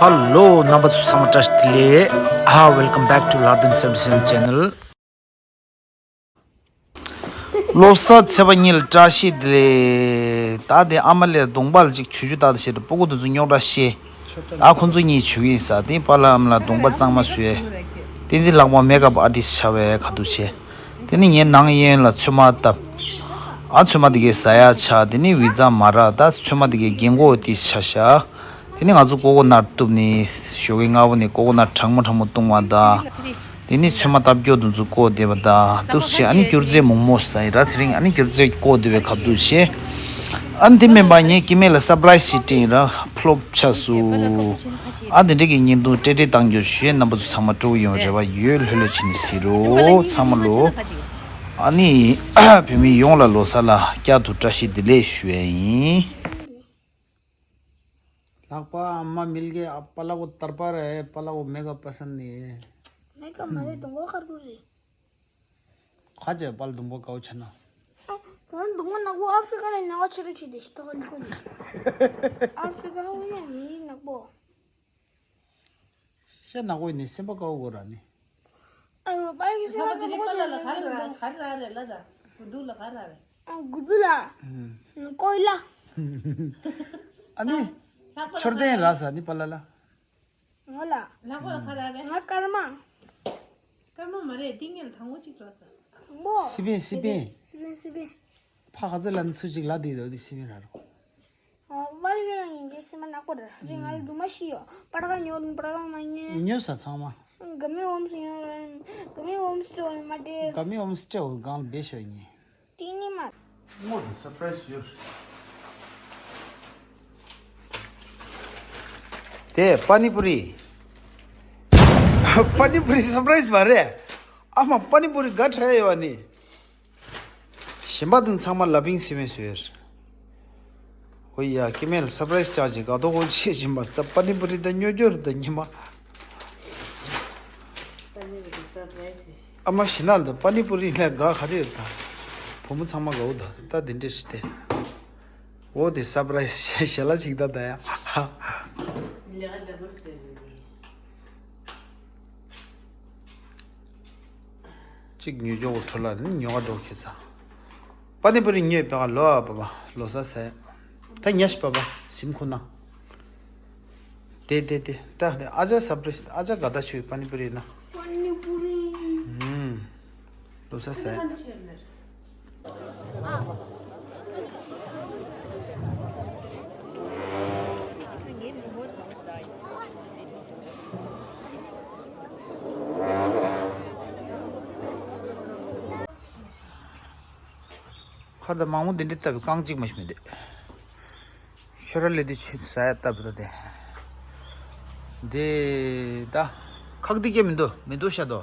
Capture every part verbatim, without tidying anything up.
Hello རྣམ་པ་ཚོ་ཚང་མ་བཀྲ་ཤིས་བདེ་ལེགས། ཧ། Welcome back to Lardin seventy seven channel. བློ་གསལ་ཚེས་པ་གཉིས་ལ་བཀྲ་ཤིས་བདེ་ལེགས། ད་དེ་ཨ་མ་ལས་གདོང་པ་ལ་ཅིག་ཆུ་ཆུ་ད་ད་བྱེད་དུ་སྤུ་གུ་དེ་ཚོ་རྙོག་དྲ་བཤད། ད་ཁོ་ཚོ་གཉིས་བྱུག་ཡིན་ས་དེ་པཱ་ལགས་ཨ་མ་ལགས་གདོང་པ་གཙང་མ་བཟོས། བསྟན་འཛིན་ལྷག་པ་མེག་ཨབ་ཨར་ཊིསཊ་བྱ་བའི་ཁ་ཐུག་བྱས། དེ་ནི་ངའི་ནང་གཡོན་ལ་ཚོད་མ་བཏབ། ཨ་ཚོད་མ་དེ་གའི་ཟ་ཡ་ཆ་དེ་ནི་བི་ཛ་མ་རག་ད་ཚོད་མ་དེ་གའི་རྒན་གོག་དེ་ཆ་ཤ། དེ་ནི་ང་ཚོ་ཀོ་ཀོ་ནཊ་གཏུབ་ནི་ཞོགས་ཀའི་སྔ་པོ་ནི་ཀོ་ཀོ་ནཊ་གྲང་མོ་གྲང་མོ་བཏུང་བ་ད། དེ་ནི་ཚོད་མ་བཏབ་སྐྱོ་དུ་ཚོ་བཀོག་བསྡད་པ་ད་འདུག་བྱས་ཨ་ནི་སྐྱུར་རྫས་མོག་མོག་ཟ་ཡི་ར་དེ་རིང་ཨ་ནི་སྐྱུར་རྫས་བཀོག་བསྡད་པའི་ཁ་ཐུག་བྱས། ཨ་ནི་དེ་མིན་པ་ངས་སྐྱེ་དམན་ལ་སར་པ་རའི་སི་ཞིག་སྤྲད་ཡིན་ར་ཕོ་ལོབ་ཆགས་སུ། ཨ་དེ་འདྲ་གི་བརྙན་ཐུང་སྤྲད་སྤྲད་བཏང་རྒྱུ་ཞུས་རྣམ་པ་ཚོ་ཚང་མ་སྤྲོ་པོ་ཡོང་རེ་བ་ཡོད། ལྷོད་ལྷོད་བྱས་ནས་གཟིགས་རོགས་ཚང་མ་ལོ། ཨ་ནི་བོད་མི་ཡོངས་ལ་ལོ་གསར་ལ་བསྐྱར་དུ་བཀྲ་ཤིས་བདེ་ལེགས་ཞུ་ཡ་ཡིན། ལྷག་པ་མ་མིལ་གེ་ཨ་པ་ལ་བོ་དར་པ་རེ་པ་ལ་བོ་མེ་ག་པ་སན་ནི། མེ་ག་མ་རེ་དུང་བོ་ཁར་གུ་རེ། ཁ་ཅེ་པལ་དུང་བོ་ཀའོ་ཆ་ན། ཨ་དུང་བོ་ནག་པོ་ཨ་ཧྥི་ཀ་ལ་ནག་པོ་ཆེ་རུ་ཆེ་དེ་ཤི་ཏོག་ལི་ཀོ་ནི། ཨ་ཧྥི་ཀ་ཧོ་ཡ་མི་ནག་པོ། ཤ་ནག་པོ་ནི་སེམས་པ་ཀའོ་གོ་ར་ནི། ཨ་ཡོ་པལ་གི་སེམས་པ་ནག་པོ་ཆེ་རུ་ཆེ་དེ་དུང་བོ། ག་རེ་རེད་ལ་ད། གུ་དུ་ལ་ག་རེ་རེད། ཨ་གུ་དུ་ལ། ཀོ་ལ། ཨ་ནི། མཆོར་ལྡན་ར་ས་ནི་པ་ལ་ལ། ང་ལ། ལྷག་པ་ལ་ག་རེ་རེད། ང་སྐར་མ། སྐར་མ་མ་རེད་འདི་ངས་ལ་དང་པོ་གཅིག་ར་ས། མོ། སི་པན་སི་པན། སི་པན་སི་པན། ཕ་ག་ཚོད་ལ་ནི་ཚུ་གཅིག་ལ་དེ་དོ་དེ་སི་པན་ར་རོ། ཨ་པར་གི་ལ་ཉིན་གྱི་སི་པན་ནག་པོ་ར་ཅི་ང་ལ་དུ་མ་ཤི་ཡོ་པར་ག་ཉོ་པར་ག་མ་ཉོ། ཉོ་ས་ཚང་མ། ག་མི་འོམ་སི་ཉོ་ར་ག་མི་འོམ་སི་ཏྲོ་མ་དེ། ག་མི་འོམ་སི་ཏྲོ་གང་བེ་ཤོ་ཉི། ཏི་ནི་མ། མོ་དེ་སར་པ་རའི་སི་ཡོད། དེ་པ་ནི་པུ་རི། པ་ནི་པུ་རི་སར་པ་རའི་སི་མ་རེད། ཨ་མ་པ་ནི་པུ་རི་དགའ་ཁྲ་ཡོད་བ་ནི། གཞན་པ་དེ་ཚང་མ་ལ་པིང་སི་མེ་སུ་ཡོད། ཨོ་ཡ་སྐྱེ་དམན་ལ་སར་པ་རའི་སི་ཅག་ཅིག་དགའ་ཏོག་ཀོ་ཆེ་བཞིན་པ་ད་པ་ནི་པུ་རི་ད་སྨྱོ་སྦྱོར་ད་ཉི་མ། པ་ནི་པུ་རི་སར་པ་རའི་སི། ཨ་མ་ཞི་ན་ལ་ད་པ་ནི་པུ་རི་ལ་དགའ་ག་རེ་རེད་ད། བུ་མོ་ཚང་མ་དགའ་བོ་ད་ད་དེ་འདྲས་ཤི་སྟེ། འོ་དེ་སར་པ་རའི་སི་ཞལ་ལག་ཅིག་ད་ད་ཡ། ལེགས་འདྲ་པོ་ཟེར་རེད། གཅིག་ཉོ་ཆོག་གོ་འཕྲོ་ལ་ནི་ཉོ་ག་འགྲོ་ཁེ་ས། པ་ནི་པུ་རི་ཉོས་པའི་ལོ་ཨ་པ་པ་ལོ་ས་ས། ད་ཉ་ཤི་པ་པ་སིམ་ཁུ་ན། དེ་དེ་དེ་ད་ཨ་ཅག་སར་པ་རའི་སི་ཨ་ཅག་ག་ད་ཆུའི་པ་ནི་པུ་རི་ན། པ་ནི་པུ་རི། ཨུམ། ལོ་ས་ས། ཁར་ད་མང་མོ་འདི་འདྲའི་ལྟ་བུའི་རྐང་གཅིག་མ་ཞིག་མི་འདུག་ཁྱོད་ར་ལས་དུས་ཆེད་ཟ་ཡ་ལྟ་བུ་ད་དེ། འདི་ད་ཁག་འདི་སྐྱེ་མི་འདུག་མི་འདུག་ཤ་དོ།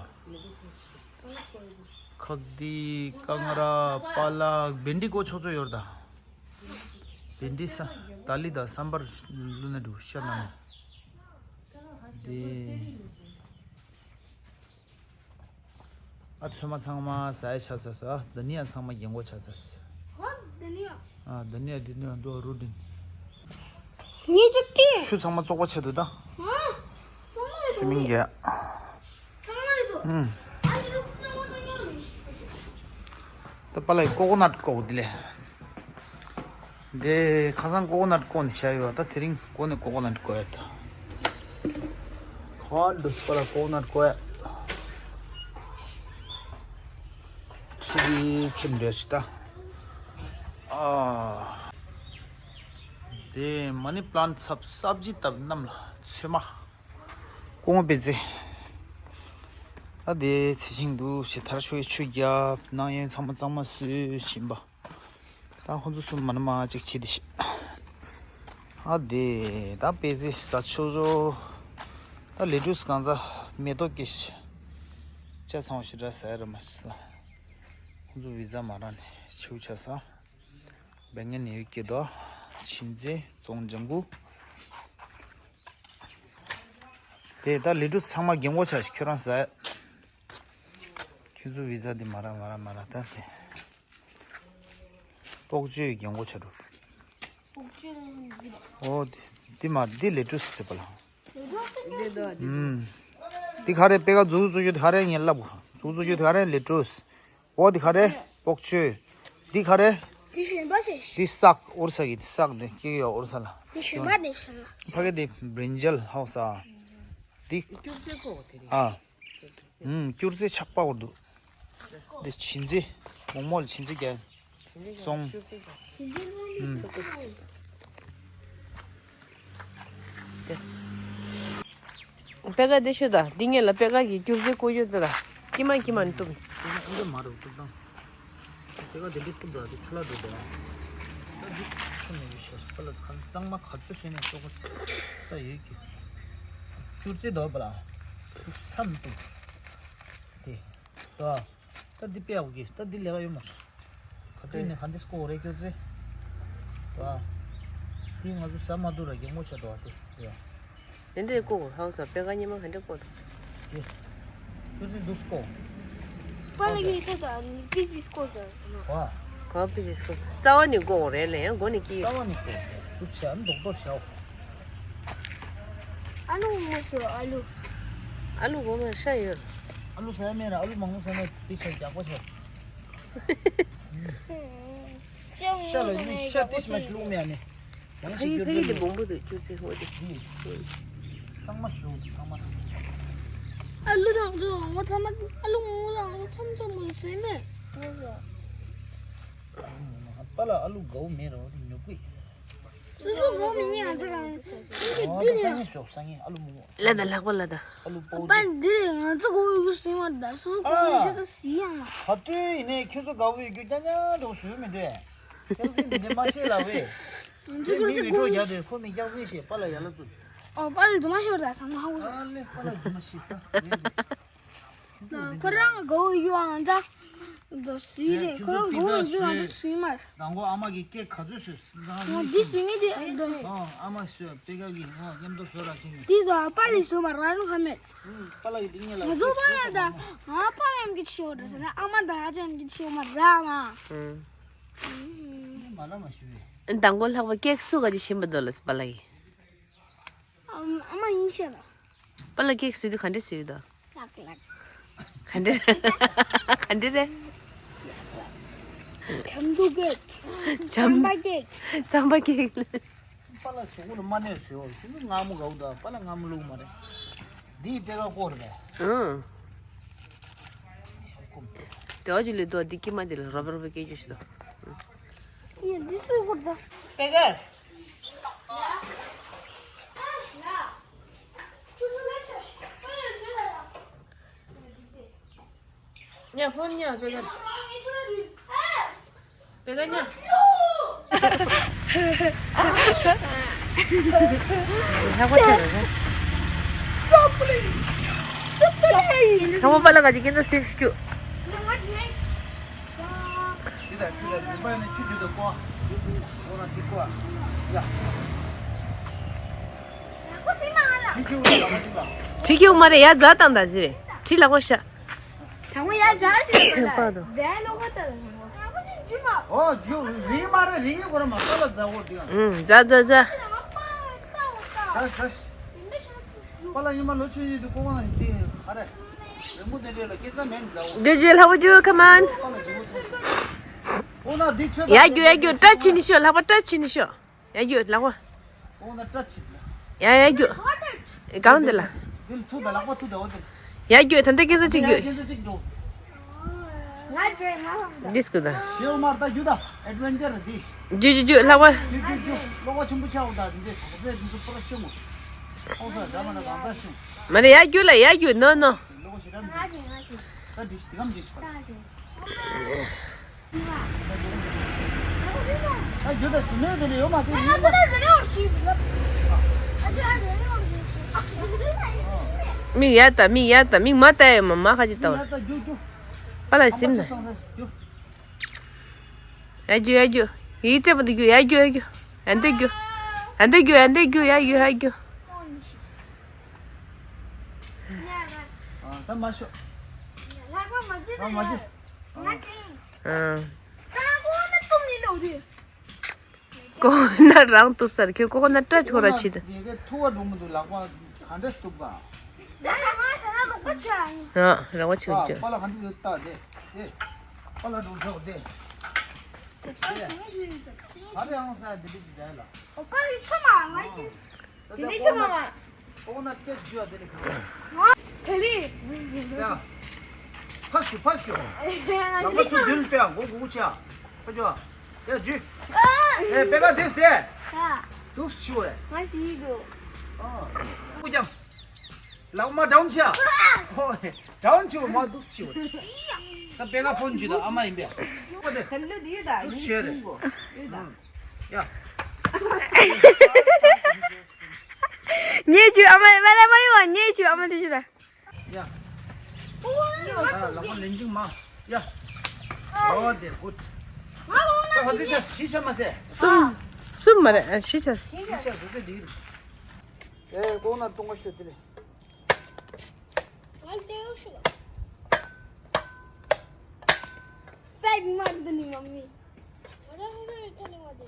ཁག་འདི་ཀ་ང་ར་པ་ལག་བེན་ཌི་ཀོ་ཆོག་ཆོག་ཡོད་ད། བེན་ཌི་ས་ཏ་ལི་ད་སམ་བར་ལུ་ན་འདུག་ཤ་ན་མོ། འདི། ཨ་ཚོད་མ་ཚང་མ་ཟ་ཡ་ཆ་ཚ་ས། ཨ་ད་ནི་ཡ་ཚང་མ་རྒྱན་གོ་ཆ་ཚ་ས། ཨ་ད་ནི་ཡ། ཨ་ད་ནི་ཡ་འདི་ནི་ཡ་འདུག་རུ་འདི། ངས་ཅིག་ཏི། ཆུ་ཚང་མ་བཙོག་པ་ཆེ་འདུག་ད། ཨ། ཚང་མ་རེད་ཤི་མིན་རྒྱ། ཚང་མ་རེད་དོ། ཨུམ། ཨ་ཅི་ལོ་ཚང་མ་ཉོ་ནི། ད་པ་ལ་ཡི་ཀོ་ཀོ་ནཊ་ཀོ་འདི་ལས། འདི་ཁ་སང་ཀོ་ཀོ་ནཊ་བཀོག་ནས་བཞག་ཡོད། ད་དེ་རིང་བཀོག་ནས་ཀོ་ཀོ་ནཊ་བཀོག་ཡོད་ད། ཧོན་འདུག་པ་ལ་ཀོ་ཀོ་ནཊ་བཀོག་ཡོད། ཁྲི་ཁྱིམ་འདྲ་ཞིག་ད། ཨ། དེ་མ་ནི་པི་ལན་ཚབ་སབ་ཇི་བཏབ་གནམ་ལ་ཚོད་མ། ཀོང་པེ་ཙེ། ཨ་དེ་ཚེ་ཆིང་འདུག་ཞེ་ཐར་ཤོས་ཆུ་རྒྱབ་ནང་ཡན་ཚང་མ་གཙང་མ་བཟོས་བཞིན་པ། ད་ཁོང་ཚོ་གསུམ་མ་ན་མ་གཅིག་བྱེད་དེ་ཤི། ཨ་དེ་ད་པེ་ཙེ་ཟ་ཆོག་ཟོ། ད་ལེ་ཊུས་གང་ཚ་མེ་ཏོག་སྐྱེ་ཤི། ཅ་ཚང་ཞི་ར་ཟ་ཡ་ར་མ་ཤི་ས། ཁོང་ཚོ་བི་ཛ་མ་རག་ནས་ཆེའུ་ཆ་ས། བེང་ངན་ནས་ཡོད་ཀྱི་དོ། ཆིན་ཙེ་ཙོང་ལྗང་གུ། དེ་ད་ལི་ཀྲུ་ཚང་མ་རྒན་གོག་ཆགས་ཤིག་ཁྱོད་རང་ཟ། ཁྱོད་ཚོ་བི་ཛ་འདི་མ་རག་མ་རག་མ་རག་ད་དེ། ལྟོགས་བཅོས་རྒན་གོག་ཆགས་འགྲོ། ལྟོགས་བཅོས་རང་འདི་རེད། ཨོ་དེ་འདི་མ་འདི་ལི་ཀྲུ་ཟེར་པ་ལ། ལི་ཀྲུ། འདི་ག་རེ་པེ་ཀ་འཛུགས་འཛུགས་རྒྱུ་དེ་ག་རེ་ངས་ལབ། འཛུགས་འཛུགས་རྒྱུ་དེ་ག་རེ་ལི་ཀྲུས། འོ་དེ་ག་རེ་པོག་ཆུ། འདི་ག་རེ། དེ་གཞོན་པ་ཞིག་དེ་སག་ཨོ་རི་ས་གི་དེ་སག་དེ་སྐྱེ་གི་ཡོད་ཨོ་རི་ས་ལ། དེ་གཞོན་པ་དེ་ཞིག་ལ། ཕ་གི་དེ་བྲིན་ཇལ་ཧའོ་ས། དེ། སྐྱུར་རྩི་ཀོ་དེ་རེད། ཨ། ཨུམ། སྐྱུར་རྩི་ཆག་པ་འོར་འདུག་འདི་བྱིན་རྩི། མོག་མོག་ལ་བྱིན་རྩི་རྒྱག་སོང་། ཨུམ། པེ་ཀ་འདི་ཤོད་ད། འདི་ངེད་ལ་པེ་ཀ་གི་སྐྱུར་རྩི་བསྐོལ་རྒྱུ་ད། ཀྱི་མ་ཀྱི་མ་ནི་བཏུབ། འདི་ནི་ཨ་འདྲ་མ་རུ་བཏུབ་དང་། དེ་ག་དེ་འདྲའི་ཐུབ་འདྲ་དེ་ཆུ་ལ་འགྲོ་དང་། ད་འདི་ཆུ་མི་ཡོད་ཤེས་པ་ལ་ཁ་གཙང་མ་ག་ཚོད་བཟོས་ནས་ཤོག་གོ། རྩ་ཡོད་ཀྱི། སྐྱུར་རྩི་འདོད་པ་ལ། ཚམ་འདུག་དེ། ད། ད་འདི་དཔེ་ཡག་གི་ད་འདི་ལས་ཀ་ཡོད་མ་རེད། ག་དུས་ནས་ག་འདི་སྐོར་རེ་སྐྱུར་རྩི། ད། འདི་ང་ཚོ་ཟ་མ་འདུག་ར་གི་ངོ་ཆ་འདུག་དེ། དེ་འདྲའི་ཀོ་ཧའོ་ས་པེ་ཀ་ཉི་མ་ག་འདྲ་ཀོ་ད། དེ། ཁྱོད་ཚོས་འདུག་སྐོ། པ་ལ་གི་ཐད་ད་པི་ཅིས་ཀོ་ཟེར། ཨ། ག་པི་ཅིས་ཀོ་རྩ་བ་ནས་ཀོ་རེད་ལེ་ཡང་མགོ་ནས་ཀི། རྩ་བ་ནས་ཀོ། འདུག་བྱ་འདོག་འདོག་བྱའོ། ཨ་ལུ་མོ་ཟེར་ཨ་ལུ། ཨ་ལུ་མགོ་མ་ཤ་ཡོད། ཨ་ལུ་ཟ་ཡ་མེད་ར་ཨ་ལུ་མང་པོ་ཟ་ན་དེ་ཆ་རྒྱག་པ་ཆ། ཤ་ལ་ཡུལ་ཤ་ཏིས་མ་ཞིག་བླུགས་མེད་ཨ་ནི། ཡང་ཕ་ཡི་ཕ་ཡི་དེ་སྒྱུར་བོང་བུ་དུ་སྐྱུར་རྩི་ཧོ་དེ། ཚང་མ་སུ་ཚང་མ། ཨ་ལུ་དང་ཚོ་ངོ་ཚང་མ་ཨ་ལུ་ངོ་ལ་ངོ་ཚང་ཚང་མ་ཟེར་མེད། ངོ་ཚ། པ་ལ་ཨ་ལུ་དགའ་བོ་མེད་རོ་ཉོབ་གི། སུ་སུ་དགའ་བོ་མེད་ཉན་ང་ཚོ་རང་ཨ་ལུ་སང་ཉིན་སོགས་སང་ཉིན་ཨ་ལུ་མོ། ལ་ད་ལག་པ་ལ་ད། ཨ་ལུ་པོ་པ་འདི་ང་ཚོ་དགའ་བོ་ཡོད་སུ་ཡོང་བ་ད་སུ་སུ་དགའ་བོ་མེད་ད་སུ་ཡང་ན། ད་ལྟོས་ཡིན་ནའི་ཁྱོད་ཚོ་དགའ་བོ་ཡོད་རྒྱུ་ཀྱང་ཉག་འགྲོ་སུ་ཡོད་མི་འདུག་སྐྱག་རྫུན་འདི་འདྲ་མ་བཤད་ལ་བས། ང་ཚོ་དེ་ཁོར་མི་ཚེ་མི་གྲོགས་ཁོར་རྒྱག་དེ་ཁོ་མི་སྐྱག་རྫུན་བཤད་པ་ལ་ཡ་ལ་ཚུད། ཨོ་པ་ལ་རྫུན་མ་ཤོར་ད་ཚང་མ་ཧ་གོ་སོང་། ཨ་ལེ་པ་ལ་རྫུན་མ་བཤད་ད་རེད། ཁོ་རང་གི་དགའ་བོ་ཡོད་ཨང་ད། ད་སུའི་རེད་ཁོ་རང་གི་དགའ་བོ་ཡོད་ཨང་ད་སུའི་མ་རེད། དང་པོ་ཨ་མ་གི་སྐད་ག་ཚོད་སུས་ང་འདི་སུའི་ངེས་དེ་ད། ཨ་མ་སུས་པེ་ཀ་གི་ཧོ་མཉམ་དུ་བཟོ་ར་ཁྱེད་ངེས། དེ་ད་པ་ལ་སུ་མ་ར་རུ་ཧ་མེད། པ་ལ་གི་དེ་ངེས་ལ་ང་ཚོ་པ་ལ་ད་ང་པ་ལ་ཡམ་གི་ཆེ་བ་རེད་ཟེར་ན་ཨ་མ་ད་ཧ་ཅང་གི་ཆེ་བ་མ་ར་མ། ཨུམ། མ་ལ་མ་ཞུ་བས། དང་པོ་ལྷག་པ་སྐད་སུ་ག་ཅིག་ཤེས་པ་འདོད་ལ་སི་པ་ལ་ཡི། ཨ་མ་ཡིན་ཤེས་ལ། པ་ལ་སྐད་སུ་དུ་ག་འདྲ་སུ་དོ། ལག་ལག་ག་འདྲ། ག་འདྲ་རེད། ཆམ་དུ་སྐད། ཆམ་པ་སྐད། ཆམ་པ་སྐད། པ་ལ་སུ་གུ་ལ་མ་ནས་སུ་ཡོད་ཤིན་ཏུ་ངར་མོ་གའུ་ད་པ་ལ་ངར་མོ་ལུག་མ་རེད། འདིའི་པེ་ཀ་སྐོར་རེད། ཨང་། དེ་བ་ཅི་ལས་དོ་འདི་ཀི་མ་དེ་ལ་རོ་བར་བ་སྐད་ཅོ་ཤི་དོ། ཡ་འདི་སུ་སྐོར་ད། པེ་ཀ། ཉ་ཕོན་ཉ་པེ་ཀ། པེ་ཀ་ཉ། ལྷག་པ་ཆ་རེད། ལྷག་པ་པ་ལ་ག་ཅིག་ཀིན་ཏུ་སིབ་སྐྱུ། ཁྱི་དང་ཁྱི་ལ་ལུང་པ་ནས་ཁྱི་ཁྱི་དུ་ཀོ། ཀོ་ར་ཏི་ཀོ། ཡ། ཁྲི་ཁྱིའུ་མ་རེད་ཡ་རྫ་དང་ད་ཟི་རེད་ཁྲི་ལ་ཀོ་ཤ། དྲང་མོ་ཡ་རྫ་ཟི་རེད་པ་དོ། རྫ་ལོ་ཀོ་ད་ལ་ཟ་ཀོ། ཨོ་ཇུ་རི་མ་རེད་རི་ངའི་ཀོ་ར་མ་ཀ་ལ་རྫ་ཀོ་དེ་ག་ཨུམ་རྫ་རྫ་རྫ། ད་ད། པ་ལ་ཉི་མ་ལོ་ཆུང་ཡིན་དུས་ཀོ་ཀོ་ན་དེ་ཨ་རེ། རི་མོ་དེ་འདྲས་ལ་སྐད་ཆ་མེད་ནི་རྫ་ཀོ། རྒྱུ་རྒྱུ་ལྷག་པ་རྒྱུ་ཁ་མན། པ་ལ་ཇུ་མོ་ཆུང་། ཨོ་ན་འདི་ཆོས་ཡ་རྒྱུ་ཡ་རྒྱུ་སྐྲ་ཕྱིན་ནི་ཤོ་ལྷག་པ་སྐྲ་ཕྱིན་ནི་ཤོ། ཡ་རྒྱུ་ལག་པ། ཨོ་ན་སྐྲ་ཕྱིན་ལ། ཡ་ཡ་རྒྱུ། གང་འདི་ལ། འདི་ལ་ཐུག་ད་ལག་པ་ཐུག་ད་འོ་འདི་ལ། ཡ་རྒྱུ་ད་ལྟ་སྐད་ཆ་གཅིག་ཡ་རྒྱུ། སྐད་ཆ་གཅིག་འགྲོ། ང་རྒྱུ་ང་ཧམ་ད། འདི་སྐུ་ད། ཤེའུ་མར་ད་རྒྱུ་ད་ཨེ་ཌི་ཝེན་ཅར་འདི། རྒྱུ་རྒྱུ་རྒྱུ་ལག་པ། རྒྱུ་རྒྱུ་རྒྱུ་ཀློག་པ་ཆེན་པོ་ཆགས་འོ་ད་འདི་འདྲས་ཟག་ཟས་འདི་ཚོ་པུ་ར་ཤེའུ་མོ། ཨོ་ད་ད་མ་ན་གང་ད་ཤེའུ། མ་རེད་ཡ་རྒྱུ་ལ་ཡ་རྒྱུ་ནོ་ནོ། ཀློག་པ་ཞེ་དྲག་འདི་ཆགས། ད་འདི་ཞིག་གམ་འདི་ཆགས། མིག་ཡར་ལྟ། མིག་ཡར་ལྟ། མིག་མ་ལྟ་ཡ་མ་མ་ཁ་ཅིག་ལྟ་བ། པ་ལ་སིམ་ན། ཡར་རྒྱུག་ཡར་རྒྱུག་ཡིག་རྩེ་པོ་འདི་རྒྱུག་ཡར་རྒྱུག་ཡར་རྒྱུག་ཡར་འདི་རྒྱུག་ཡར་འདི་རྒྱུག་ཡར་འདི་རྒྱུག་ཡར་རྒྱུག་ཡར་རྒྱུག་ད་མ་ཤོག་ལྷག་པ་མ་བྱེད། ཨ། ཀོ་ན་རང་གཏུབ་ཚར་ཁྱོད་ཀོ་ན་སྐྲ་ཆོ་ར་ཆི་ད། ཐུ་བ་འགྲོ་མི་འདུག་ལག་པ། ག་འདྲས་འདུག་ག་ཡ་ཡ་ང་ཚ་ན་ལོག་པ་ཆ། ཡ་ར་བ་ཆེ་པ་ཆེ། པ་ལ་ག་འདྲས་ཡོད་ལྟ་དེ། དེ། པ་ལ་འགྲོ་ཆོག་དེ། དེ། ག་རེ་ཨང་ས་དེ་འདྲས་ཅི་བྱས་ལ། ཨོ་པ་ཡི་ཆུ་མ་ང་ཡི། དེ་ནས་ཆུ་མ་མ། ཨོ་ན་སྐད་ཅི་ཡ་དེ་ནས་ག་ང་། དེ་ལི། ཡ། ཕ་སྐྱོ་ཕ་སྐྱོ། ང་ལག་པ་ཚུར་མདུན་པས་མགོ་སྒུར་བྱ། ཕ་སྐྱོ། ཡ་ཇུ། ཨེ་པེ་ཀ་དེ་སྟེ། ཡ། དུག་སེ་ཤི་བ་རེད། ང་ཞིག་ཡིན་འགྲོ། ཨ། སྐུ་རྐྱང་། ལག་མ་འདྲ་བོ་བྱ། ཨོ། འདྲ་བོ་བྱ་མ་དུག་སེ་ཤི་བ་རེད། ད་པེ་ཀ་ཕོན་ཇུ་དང་ཨ་མ་ཡིན་པས། ཨོ་དེ། དུག་སེ་ཤི་བ་རེད། ཡ། ཉེ་ཆུ་ཨ་མ་མ་ལ་མ་ཡོང་བ་ཉེ་ཆུ་ཨ་མ་དེ་ཆུ་ད། ཡ། ཨ་ལག་པ་ལེན་ཅིག་མ། ཡ། ཨོ་དེ་གུད། ད་ང་ཚོས་ཤ་ཤི་ཤ་མ་ཟེ། གསུམ། གསུམ་མ་རེད་ཤི་ཤ། ཤི་ཤ་ཟེ་དེ་འདི། ཨེ་ལྐོག་ན་ལྟུང་བ་ཤོད་དེ་ལས། ང་ལྟེའུ་ཤོད། སའི་མ་འདི་ནི་མ་མི། ང་ཚོ་ཧེ་ཧེ་ཐ་ནི་མ་དེ།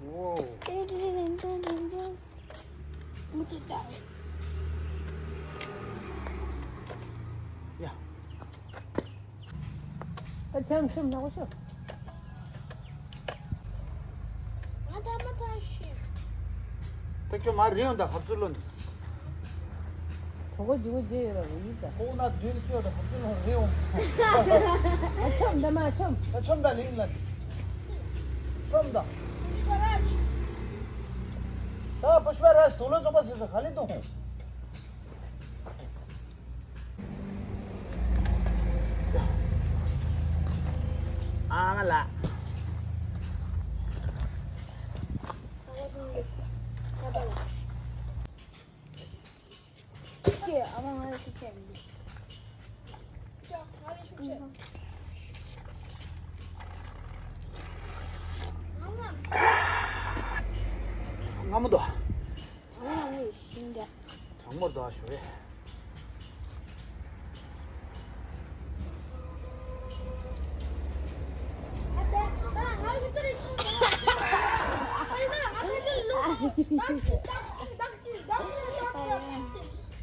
ཨོ། ཡ། ཨ་ཅང་ཤུམ་ནག་ཤོ། ང་ད་མ་ད་ཤི། ད་ཁྱོད་མ་རེད་ཡོང་ད་ཧབ་ཚུར་ལོན། གྲོགས་པོ་ཇི་བོ་རྗེས་ཡོད་ལ་འོ་ཡིན་ད། ཁོག་ན་དུས་ལ་ཁྱོད་ད་ཧབ་ཚུར་ལོན་རེད་ཡོང་། ཨ་ཆོམ་ད་མ་ཆོམ། ད་ཆོམ་ད་ལིང་ལ། ཆོམ་ད། ད་པུཤ་པ་རཱཇ་དུག་ལོ་ཚོགས་པ་ཟེར་ས་ག་ལེ་དུག་ཨ་མ་ལགས། ཨ་མ་ང་ལ་ཤུགས་ཆེ་མི་འདུག་སྔ་མོ་དོ། དང་པོ་ནང་ལ་ཤིང་རྒྱག་གྲང་མོ་དོ་ཞོ་རེད།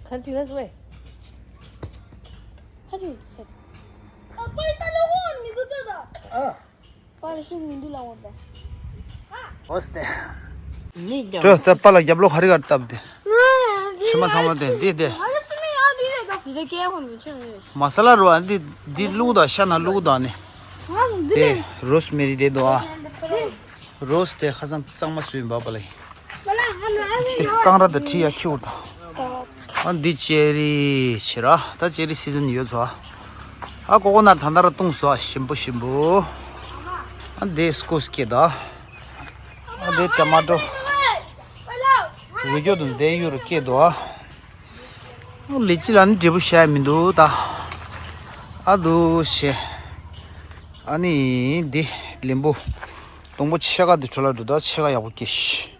ག་ཅི་ལ་སོ་ཨེ། ཧ་ཅང་ཚད། ཨ་པའི་ཏ་ལོ་ཧོན་མི་འདུག་ཏོ་ད། ཨ། པ་ལ་ཤུགས་མི་འདུག་ལ་འོ་ད། ཨོ་སྟེ། ནི་ཀྱང་། ད་པ་ལ་རྒྱབ་ལོགས་ཧ་རི་གར་བཏབ་སྟེ། ཕྱི་མ་ཚང་མ་དེ་འདི་དེ། ང་ལ་སུ་མི་ཡ་འདི་ལས་ད་འདི་ད་སྐྱེ་ཧོན་མི་ཆོད་ནི། མ་ས་ལ་རུ་ཨ་འདི་འདི་བླུག་དང་ཤ་ན་བླུག་དང་ནི། ང་ལ་འདི་དེ་ལས། རོ་སི་མེ་རི་དེ་དོ་ཨ། རོ་སི་དེ་ཧ་ཅང་གཙང་མ་སུས་འབབ་པ་ལ་ཡིན། གཏང་ར་དང་ཁྲི་ཡ་ཁྱེའུ་དང་། ཨ་འདི་ཅེ་རི་ཆེ་ར་ད་ཅེ་རི་སི་ཛན་ཡོད་ཚོ། ཨ་ཀོ་ཀོ་ནར་ད་ད་ར་བཏུང་སོ་ཞིམ་པོ་ཞིམ་པོ། ཨ་འདི་སྐོ་སྐྱེ་ད། ཨ་འདི་ཊ་མ་ཊོ། རུ་ཀྱོ་དང་འདི་ཡུ་རུ་སྐྱེ་དོ། ཨ་ལི་ཅི་ལ་ནི་འབྲས་བུ་ཤ་ཡ་མི་འདུག་ད། ཨ་འདུག་ཤེ། ཨ་ནི་འདི་ལིམ་བུ། སྡོང་པོ་ཕྱེད་ཀ་འདི་འཕྲོ་ལ་འགྲོ་ད་ཕྱེད་ཀ་ཡག་པོ་སྐྱེ་ཤི།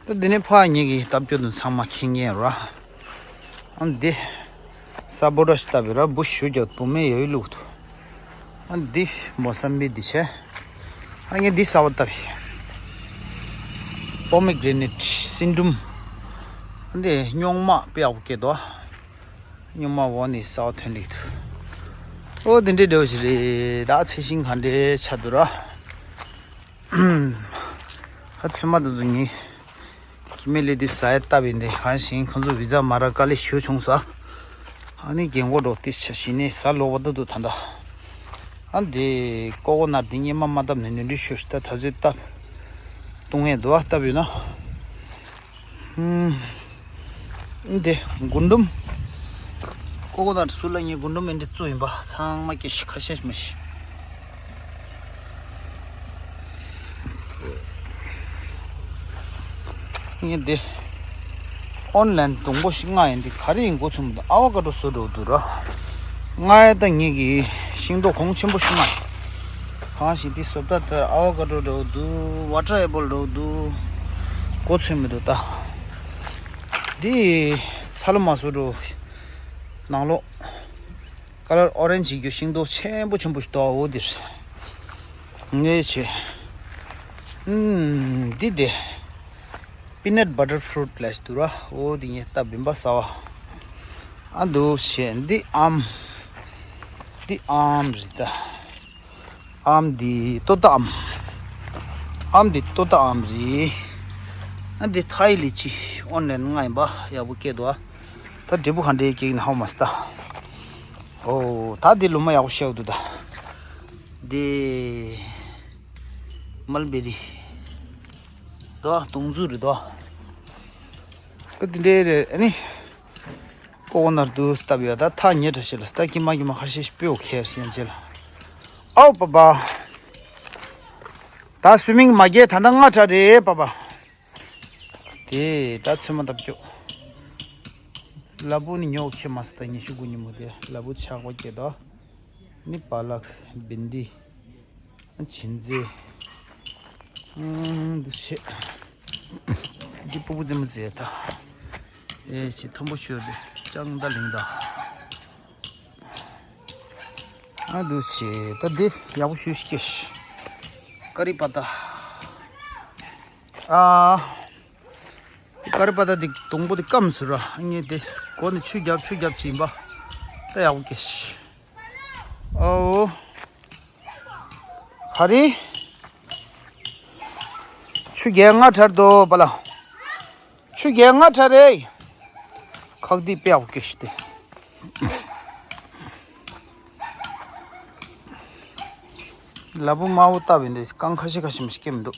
ད་འདི་ནས་ཕ་ཉིད་ཀྱི་ལྟ་སྐྱོ་དུ་ཚང་མ་མཁྱེན་མཁན་ར། ཨ་འདི། ས་བོ་ར་ཤི་ལྟ་བུ་ར་བུ་ཞུ་རྒྱག་བུ་མེ་ཡོད་ལུགས་དུ། ཨ་འདི་མོ་སམ་བི་འདི་ཆེ། ཨ་ངས་འདི་ས་བོ་ལྟ་བུ། པོ་མི་གྷི་རེ་ནེ་ཊི་སིན་འབྲུམ། ཨ་འདི་རྙོག་མ་དཔེ་ཡག་པོ་སྐྱེ་དོ། རྙོག་མ་འོག་ནས་ས་བོ་ཐོན་ལུགས་དུ། ཨོ་འདི་འདྲའི་འདྲ་བོ་ཞིག་རེད་ད་ཚེ་ཤིང་ག་འདྲའི་ཆ་འདུག་ར། ཨ་ཚོད་མ་དུ་ཚོ་ངེས། ཁྱི་མེད་ལས་དུས་ཟ་ཡ་ལྟ་བུ་འདི་གང་ཞིང་ཁོང་ཚོ་བི་ཛ་མ་རག་དཀའ་ལས་ཞུ་བྱུང་ས། ཨ་ནི་རྒན་གོག་འགྲོ་ཏི་ཆ་ཞིག་ནས་ཟ་ལོག་པ་ཏུ་ཏུ་ད་ད། ཨ་འདི་ཀོ་ཀོ་ནར་འདི་སྙེ་མ་མ་བཏབ་ནས་ནོར་འཁྲུལ་ཤོར་ཤི་ད་ད་ཚོད་བཏབ། བཏུང་ཡས་འདུག་ཨ་བཏབ་ཡོད་ན། ཨུམ། འདི་རྒུན་འབྲུམ། ཀོ་ཀོ་ནར་སུ་ལ་ངའི་རྒུན་འབྲུམ་འདི་བཙུགས་ཡིན་པ་ཚང་མ་སྐྱེ་ཤི་ཁ་ཤས་མི་ཤི། ངས་འདི་ཨོན་ལན་དུང་པོ་ཞིག་མངགས་ཡིན་འདི་ག་རེ་ཡིན་གོ་ཚུམ་འདུག་ཨ་བ་ཀ་ཏོ་བཟོ་འགྲོ་འདུག་ར། མངགས་ཡ་ད་ངེད་ཀྱི་ཤིང་ཏོག་གོང་ཆེན་པོ་ཞིག་མངགས་ཡིན། གང་ཞིག་འདི་བཟོ་ལྟ་ལྟར་ཨ་བ་ཀ་ཏོ་འགྲོ་འདུག་ཝ་ཊར་ཨེ་པལ་འགྲོ་འདུག་གོ་ཚུམ་མི་འདུག་ད། འདི་ཚ་ལོ་མ་བཟོ་འགྲོ། ནང་ལོགས། ཀ་ལར་ཨོ་རེན་ཇི་གི་ཤིང་ཏོག་ཆེན་པོ་ཆེན་པོ་ཞིག་འདུག་འོ་འདིར། ངས་བྱས། ཨུམ། འདི་དེ། peanut butter fruit ལབ་ཞིག་འདུག་ར། འོ་དེ་ངས་ད་བིམ་པ་ཟ་བ། ཨ་འདུག་བྱས་འདི་ཨམ། འདི་ཨམ་རེད་ད། ཨམ་འདི་ཏོ་ཏ་ཨམ། ཨམ་འདི་ཏོ་ཏ་ཨམ་རེད། ཨ་འདི་ཐའི་ལི་ཅི་ཨོན་ལན་ང་ཡིན་པ་ཡག་པོ་སྐྱེས་འདུག་ཨ། ད་འབྲས་བུ་ག་འདྲའི་སྐྱེས་ན་ཧ་མ་སི་ད། ཨོ་ད་འདི་ལོ་མ་ཡག་པོ་ཤེས་འདུག་ད། འདི་མལ་བེ་རི། དོ་དོང་ཟུར་རེད་དོ། ཀ་འདི་འདྲའི་རེད་ཨ་ནི། ཀོ་ཀོ་ནར་དུ་སྟབས་ཡོད་ད་ཐག་ཉེ་དྲ་ཤེས་ལ་སྟ་ཀི་མ་ཀི་མ་ཁ་ཤས་ཤིག་སྤེའུ་ཁེར་ཤན་ཅེ་ལ། ཨའོ་པ་པ། ད་སུ་མིང་མ་རྒྱལ་ད་ལྟ་ལྔ་གྲ་རེད་པ་པ། དེ་ད་ཚོད་མ་བཏབ་ཀྱོ། ལ་བུ་ནི་ཉོ་ཁེ་མ་སྟ་ཉི་ཤུ་དགུ་ཉི་མོ་དེ་ལ་བུ་ཆག་པ་སྐྱེ་དོ། ནི་པ་ལག་བིན་དི། བྱིན་རྫས། ཨང་། འདུ་བྱེད། འདི་ཕྲུ་གུ་རྫི་མོ་རྫས་ད། ཨེ་ཅི་མཐོན་པོ་ཤོད་དེ་ཅང་ད་ལིང་ད། ཨ་འདུ་བྱེད་ད་འདི་ཡག་པོ་ཞུ་ཤིག་ཀ་རི་པ་ཏ། ཨ། ཀ་རི་པ་ཏ་འདི་སྡོང་པོ་འདི་སྐམ་སུ་ར་ངས་དེ་གོ་ནས་ཆུ་རྒྱབ་ཆུ་རྒྱབ་བྱིན་པ་ད་ཡག་པོ་སྐྱེ་ཤི། ཨོ། ཧ་རི། ཆུ་རྒྱལ་ང་གྲར་དོ་པ་ལ། ཆུ་རྒྱལ་ང་གྲར་རེ། ཁག་དི་པེ་ཨོ་ཀེ་ཤི་ཏེ། ལ་བུ་མ་བུ་ལྟ་བུ་འདི་རྐང་ཁ་ཤས་ཁ་ཤས་མི་སྐྱེ་མི་འདུག་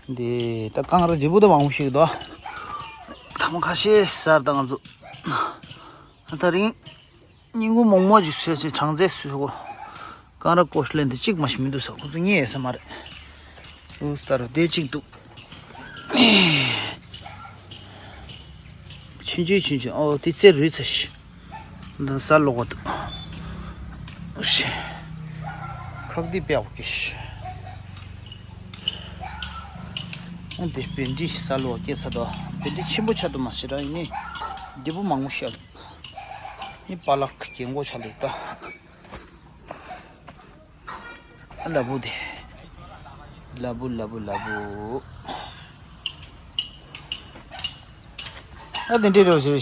འདི་ད་རྐང་ར་ལྗིད་པོ་ད་མང་པོ་ཞིག་འདུག་ཐ་མ་ཁ་ཤས་སར་ད་ང་ཚོ་ད་རིང་སྙིང་ཁུང་མོག་མོག་ཅིག་བཟོས་ཚེ་གྲང་རྫས་བཟོས་གོ། རྐང་ར་ཀོ་ཤ་ལེན་དེ་གཅིག་མ་ཞིག་མི་འདུག་ས་ཁོ་ཚོ་རྙེད་ཡོད་ས་མ་རེད། ཨུ་སྟ་རུ་དེ་གཅིག་འདུག་ཆུན་ཆུན་ཆུན་ཆུན་ཨོ་དེ་རྩེ་རུས་ཚ་ཤི། འདི་ས་ལོག་གོ་འདུག་ཨུ་ཤི། ཁག་དེ་པེ་ཨོ་ཀེ་ཤི། ཨ་འདི་བེ་འབྲི་ས་ལོག་སྐྱེ་ས་དོ། བེ་འབྲི་ཆེན་པོ་ཆགས་འདུག་མ་ཤི་ར་ཡིན་ནི། འབྲས་བུ་མང་པོ་ཤར་འདུག་ནི་པ་ལག་གི་མགོ་ཆ་ལུག་ད། ལ་བུ་དེ། ལ་བུ་ལ་བུ་ལ་བུ། ཨ་དེ་འདྲའི་རོ་ཞིག་རེད།